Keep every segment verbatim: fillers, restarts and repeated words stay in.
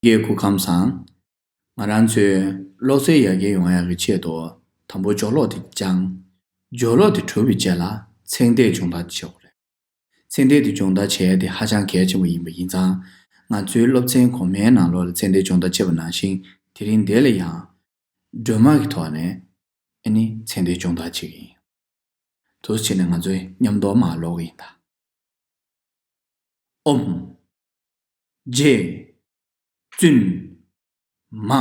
ཡ་གི་སྐུ་ཁམས་བཟང་། ང་རང་ཚོའི་ཀློག་རྩལ་ཡར་རྒྱས་ཡོང་ཡག་གི་ཆེད་དུ་དང་པོ་སྦྱོར་ཀློག་དེ་སྦྱང་། སྦྱོར་ཀློག་དེ་གྲུབ་པའི་རྗེས་ལ་ཚེག་འདེད་སྦྱོང་བརྡར་བྱེད་དགོས་རེད། ཚེག་འདེད་དེ་སྦྱོང་བརྡར་བྱེད་ཡག་དེ་ཧ་ཅང་གལ་ཆེན་པོ་ཡིན་པ་ཡིན་ཙང་། ང་ཚོའི་སློབ་ཚན་གོང་མའི་ནང་ལོགས་ལ་ཚེག་འདེད་སྦྱོང་བརྡར་བྱས་པ་ནང་བཞིན། དེ་རིང་འདི་ལ་ཡང་སྒྲོན་མ་གི་ཐོག་ནས་ཨ་ནི་ཚེག་འདེད་སྦྱོང་བརྡར་བྱེད་ཀྱི་ཡིན། དུ་བྱས་ནས་ང་ཚོས་མཉམ་དུ་མར་ཀློག་གི་ཡིན་ད། ཨོམ། ཇེ། བཙུན། མ།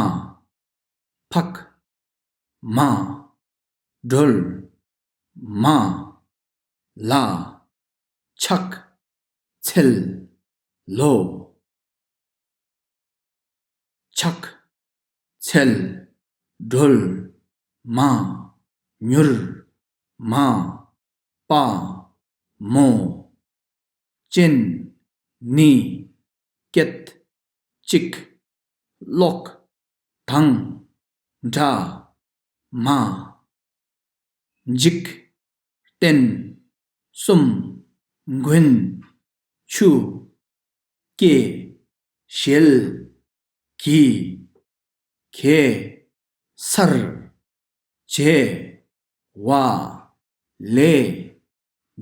ཕག་མ། སྒྲོལ། མ། ལ། ཕྱག་འཚལ། ལོ། ཕྱག་འཚལ། སྒྲོལ། མ། མྱུར། མ། པ། མོ། ཅན། ནི། སྐད། གཅིག་ཀློག་དང་། འདྲ། མ། འཇིག་རྟེན། གསུམ། མགོན། ཆུ། སྐྱེ། ཞལ། གྱི། གེ། སར། བྱེ། བ། ལེ།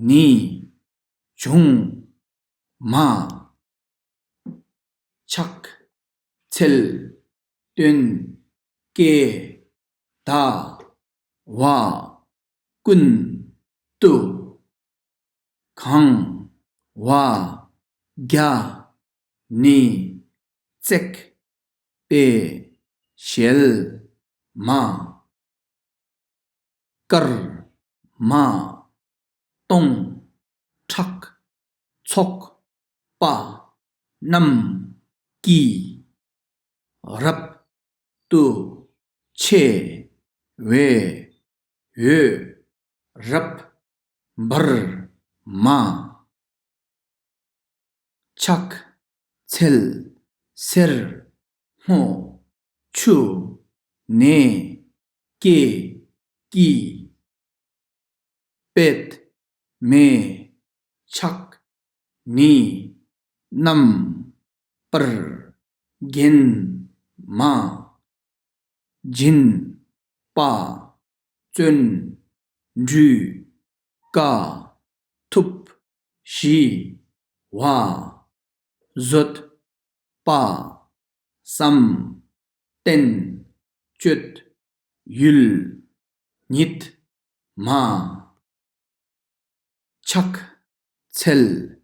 ནི། འབྱུང་། མ། ཕྱག་འཚལ། སྟོན། སྐད། ད། བ། ཀུན། ཏུ། གང་། བ། རྒྱ། ནི། བརྩེགས། པའི། ཞལ། མ། དཀར། མ། སྟོང་། ཁྲག་ཚོགས། པ། རྣམས། ཀྱིས། རབ། ཏུ། ཆེ། བའི། འོད། རབ། འབར། མ། ཕྱག་འཚལ། སེར། སྔོ། ཆུ། ནས། སྐྱེ། ཀྱི། པད། མེ། ཕྱག་ནི། རྣམ། པར། རྒྱན། མ། སྦྱིན། པ། བརྩོན། འབྲུ། ཀ། ཐུབ། ཞི། བ། བཟོད། པ། བསམ། བརྟན། སྤྱོད། ཡུལ། ཉིད། མ། ཕྱག་འཚལ།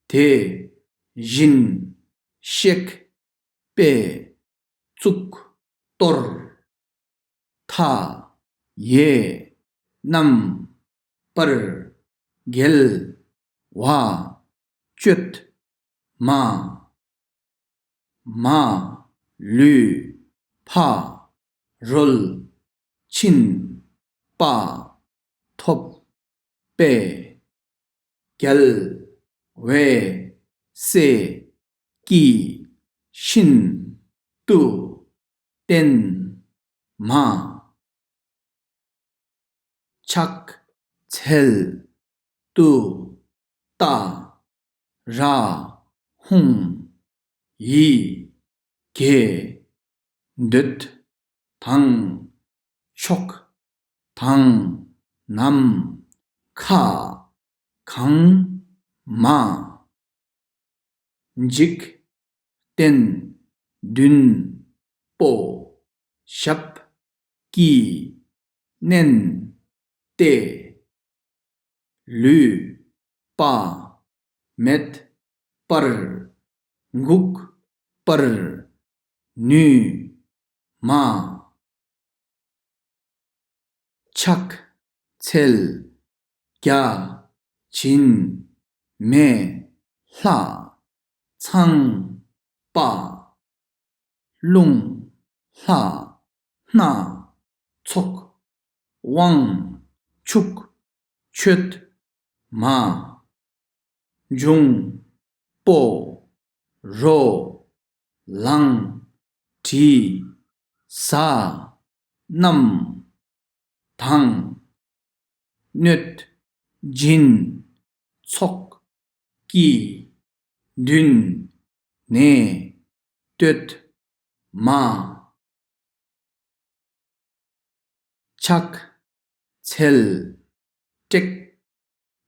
དེ། བཞིན། གཤེགས། པས། བཙུགས། གཏོར། མཐའ། ཡས། རྣམ། པར། རྒྱལ། བ། སྤྱོད། མ། མ། ལུས། ཕ། རོལ། ཕྱིན། པ། ཐོབ། པའི། རྒྱལ། བའི། སའི། ཀྱི། ཤིན། ཏུ། བརྟེན། མ། ཕྱག་འཚལ། ཏུ། ཏ། ར། ཧུང་། ཡི། གེ། འདོད། དང་། ཕྱོགས། དང་། ནམ། ཁ། གང་། མ། འཇིག་རྟེན། བདུན། པོ། ཞབས། ཀྱི། མནན། ཏེ། ལུས། པ། མེད། པར། འགུགས། པར། ནུས། མ། ཕྱག་འཚལ། རྒྱ། བྱིན། མེ། ལྷ། ཚངས། པ། རླུང་། ལྷ། སྣ། ཚོགས། དབང་། ཕྱུག་ཆོས། མ། འབྱུང་། པོ། རོ། ལང་། བྲིས། ཟ། རྣམས། དང་། སྣོད། སྦྱིན། ཚོགས། ཀྱི། མདུན། ནས། སྟོད། མ། ཆག་ཚལ། ཀྲེག་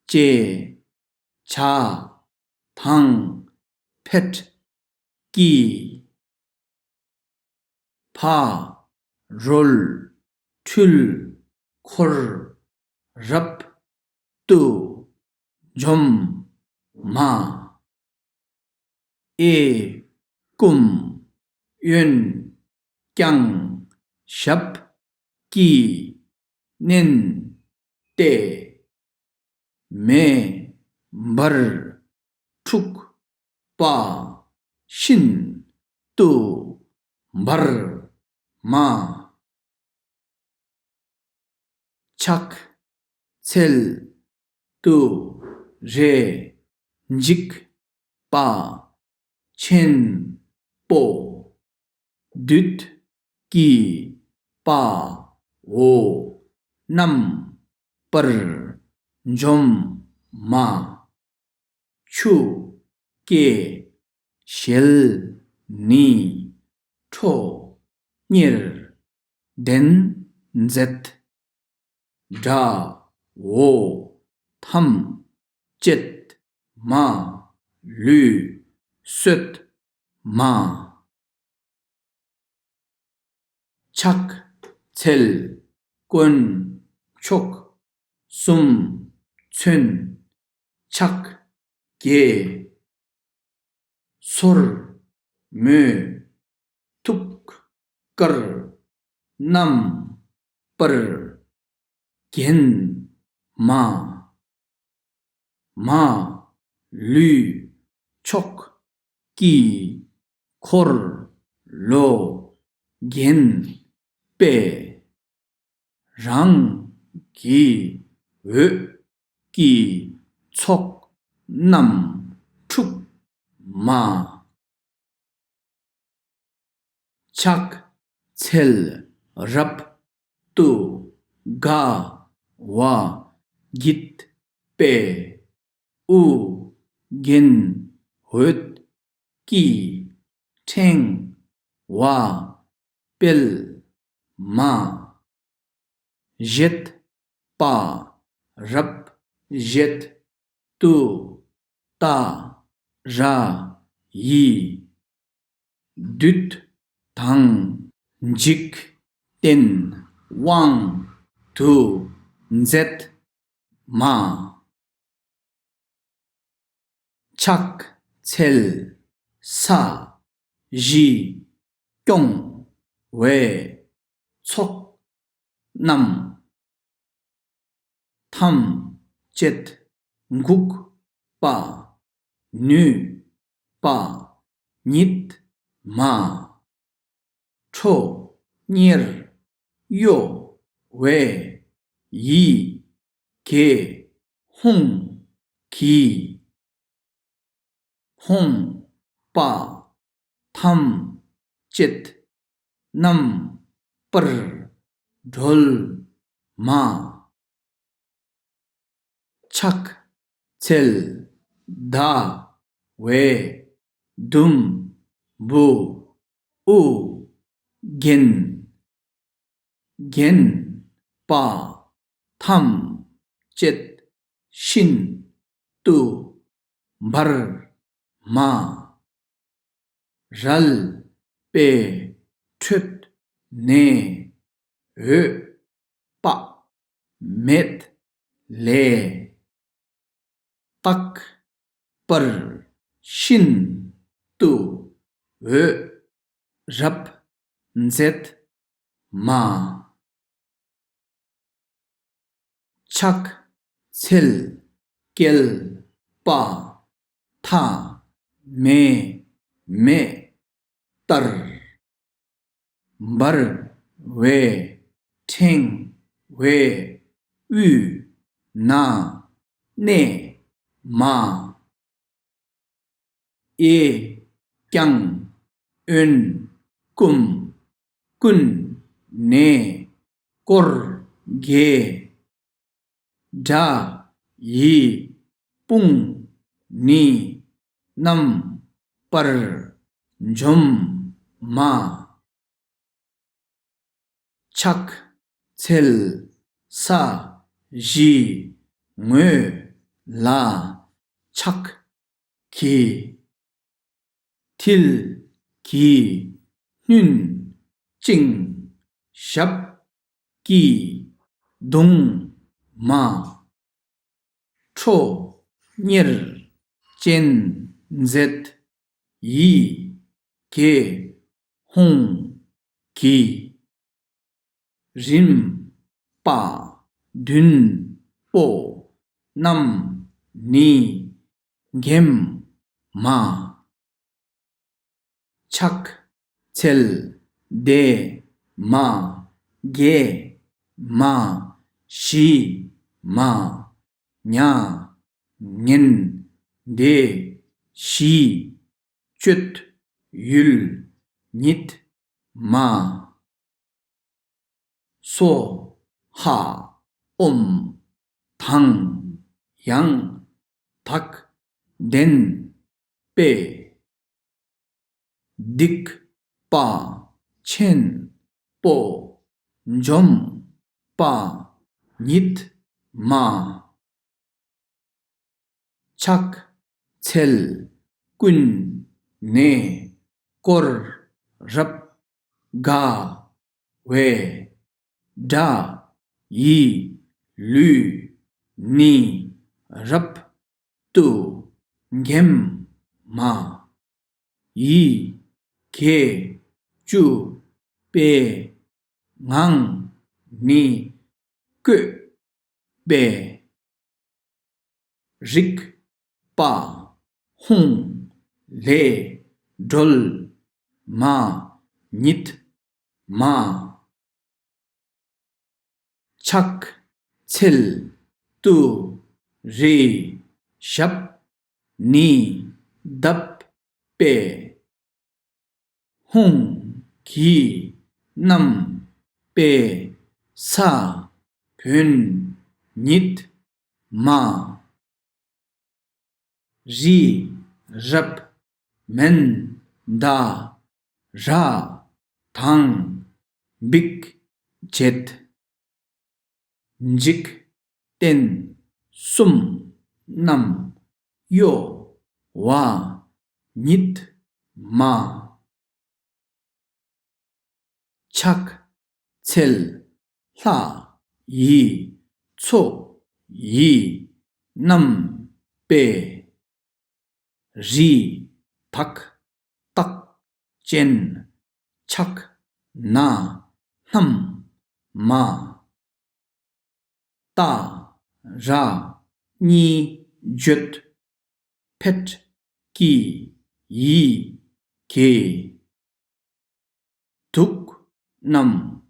ཀྱེ། ཇ། ཐང་། ཕེད། ཀི། ཕ། རོལ། འཁྲུལ། འཁོར། རབ། ཏུ། འཇོམས། མ། ཨེ། ཀུམ། གཡོན། བརྐྱང་། ཞབས། ཀྱིས། མནན། ཏེ། མེ། འབར། འཁྲུག་པ། ཤིན། ཏུ། འབར། མ། ཆག་ཚལ། ཏུ། རེ། འཇིགས། པ། ཆེན། པོ། བདུད། ཀྱི། པ། འོ། རྣམ། པར། འཇོམས། མ། ཆུ། སྐྱེ། ཞལ། ནི། ཁྲོ། གཉེར། འདྲེན། མཛད། དགྲ། བོ། ཐམས། ཅད། མ། ལུས། གསོད། མ། ཆག་ཚལ། དཀོན། མཆོག་གསུམ། མཚོན། ཆག་རྒྱལ། སོར། མོ། ཐུགས། དཀར། རྣམ། པར། རྒྱན། མ། མ། ལུས། མཆོག་གི། འཁོར། ལོ། རྒྱན། པའི། རང་གི། འོད། ཀྱི། ཚོགས། རྣམས། འཁྲུག་མ། ཆག་ཚལ། རབ། ཏུ། དགའ། བ། བགྱིད། པའི། དབུ། རྒྱན། འོད། ཀྱི། ཕྲེང་བ། སྤེལ། མ། བཞད། པ། རབ། བཞད། ཏུ། ཏ། ར། ཡི། བདུད། དང་། འཇིག་རྟེན། དབང་། དུ། མཛད། མ། ཆག་ཚལ། ས། གཞི། སྐྱོང་བའི། ཚོགས། རྣམས། ཐམས། ཅད། འགུགས། པ། ནུས། པ། ཉིད། མ། ཁྲོ། གཉེར། གཡོ། བའི། ཡི། གེ། ཧཱུྃ། གི། ཧཱུྃ། པ། ཐམས། ཅད། རྣམ། པར། སྒྲོལ། མ། ཆག་ཚལ། ཟླ། བའི། ཟླུམ། པོ། དབུ། རྒྱན། རྒྱན། པ། ཐམས། ཅད། ཤིན། ཏུ། འབར། མ། རལ། པའི། ཁྲོད། ནས། འོད། པ། མེད། ལས། རྟག་པར། ཤིན། ཏུ། འོད། རབ། མཛད། མ། ཆག་ཚལ། བསྐལ། པ། མཐའ། མེ། མེ། ལྟར། འབར། བའི། ཕྲེང་བའི། དབུས། ན། གནས། མ། ཨེ། བརྐྱང་། གཡོན། བསྐུམ། ཀུན། ནས། བསྐོར། རྒྱས། དགྲ། ཡི། དཔུང་། ནི། རྣམ། པར། འཇོམས། མ། ཕྱག་འཚལ། ས་གཞི་ངོས་ལ་ཕྱག་གི་མཐིལ་གྱིས་བསྣུན་ཅིང་ཞབས་ཀྱིས་བརྡུང་མ། ཁྲོ་གཉེར་ཅན་མཛད་ཡི་གེ་ཧཱུྃ་གིས། རིམ་པ་བདུན་པོ་རྣམས་ནི་འགེམས་མ། ཕྱག་འཚལ། བདེ་མ་དགེ་མ་ཞི་མ་མྱ་ངན་འདས་ཞི་སྤྱོད་ཡུལ་ཉིད་མ། སྭཱ་ཧཱ་ཨོཾ་དང་ཡང་དག་ལྡན་པའི། སྡིག་པ་ཆེན་པོ་འཇོམས་པ་ཉིད་མ། ཕྱག་འཚལ། ཀུན་ནས་བསྐོར་རབ་དགའ་བའི། དགྲ་ཡི་ལུས་ནི་རབ་ཏུ་འགེམས་མ། ཡི་གེ་བཅུ་པའི་ངང་ནི་བཀོད་པའི། རིག་པ་ཧཱུྃ་ལས་སྒྲོལ་མ་ཉིད་མ། ཕྱག་འཚལ། ཏུ་རེའི་ཞབས་ནི་བརྡབས་པའི། ཧཱུྃ་གིས་བསྣམས་པའི་ས་བོན་ཉིད་མ། རི་རབ་མནྡ་ར་དང་འབིགས་བྱེད། འཇིག་རྟེན་གསུམ་རྣམས་གཡོ་བ་ཉིད་མ། ཕྱག་འཚལ། ལྷ་ཡི་མཚོ་ཡིས་བསྣམས་པའི། རི་དྭགས་རྟགས་ཅན་ཕྱག་ན་བསྣམས་མ། ཏཱ་ར་གཉིས་བརྗོད་ཕཊ་ཀྱི་ཡི་གེས། དུག་རྣམས་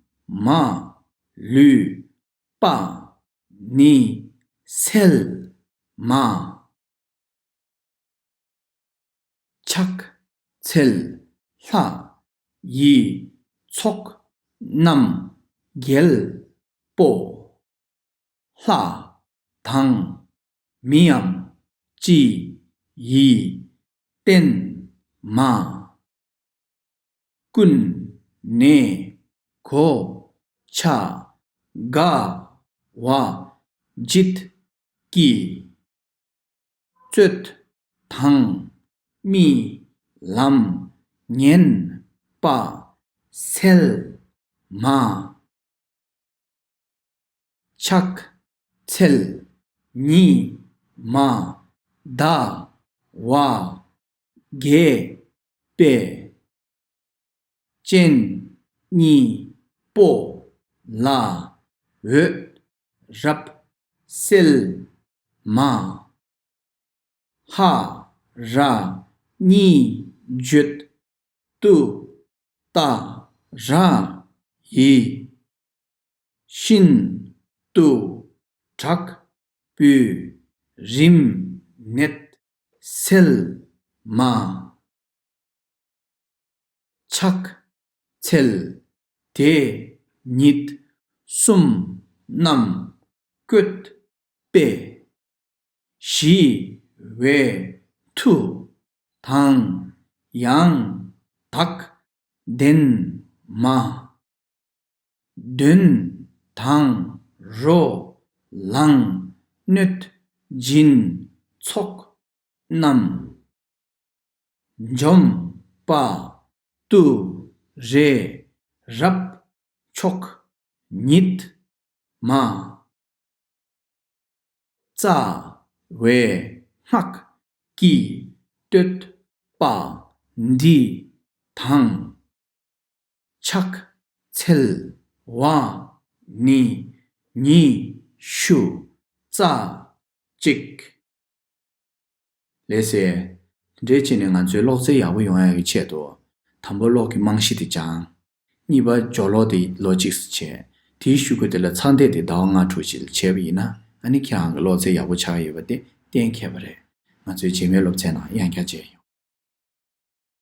མ་ལུས་པ་ནི་སེལ་མ། ཕྱག་འཚལ། ལྷ་ཡི་ཚོགས་རྣམས་རྒྱལ་པོ། ལྷ་དང་མིའམ་ཅི་ཡི་རྟེན་མ། ཀུན་ནས་གོ་ཆ་དགའ་བ་བརྗིད་ཀྱིས། རྩོད་དང་རྨི་ལམ་ངན་པ་སེལ་མ། ཕྱག་འཚལ། ཉི་མ་ཟླ་བ་རྒྱས་པའི། སྤྱན་གཉིས་པོ་ལ་འོད་རབ་གསལ་མ། ཧ་ར་གཉིས་བརྗོད་ཏུཏྟཱ་ར་ཡི། ཤིན་ཏུ་དྲག་པོའི་རིམས་ནད་སེལ་མ། ཕྱག་འཚལ། དེ་ཉིད་གསུམ་རྣམས་བཀོད་པའི། ཞི་བའི་མཐུ་དང་ཡང་དག་ལྡན་མ། གདོན་དང་རོ་ལངས་གནོད་སྦྱིན་ཚོགས་རྣམས། འཇོམས་པ་ཏུ་རེ་རབ་མཆོག་ཉིད་མ། རྩ་བའི་སྔགས་ཀྱིས་བསྟོད་པ་འདི་དང་། ཕྱག་འཚལ་བ་ནི་ཉི་ཤུ་རྩ་གཅིག་ལགས་སེ། འདྲེས་བྱས་ནས་ང་ཚོའི་ཀློག་རྩལ་ཡག་པོ་ཡོང་ཡག་གི་ཆེད་དུ། དང་པོ་ཀློག་གི་རྨང་གཞི་དེ་སྦྱངས། གཉིས་པ་སྦྱོར་ཀློག་དེ་ལོ་གཅིག་བྱས། དེའི་གཞུག་གུ་དེ་ལ་ཚེག་འདེད་དེ་ཟླ་བ་ལྔ་དྲུག་ཅིག་བྱས་པ་ཡིན་ན། ཨ་ནི་ཁྱེད་རང་གི་ཀློག་རྩལ་ཡག་པོ་ཆགས་ཡོད་པ་དེ་གཏན་འཁེལ་བ་རེད། ང་ཚོའི་རྗེས་མའི་སློབ་ཚན་ནང་ཡང་བསྐྱར་མཇལ་ཡོང་།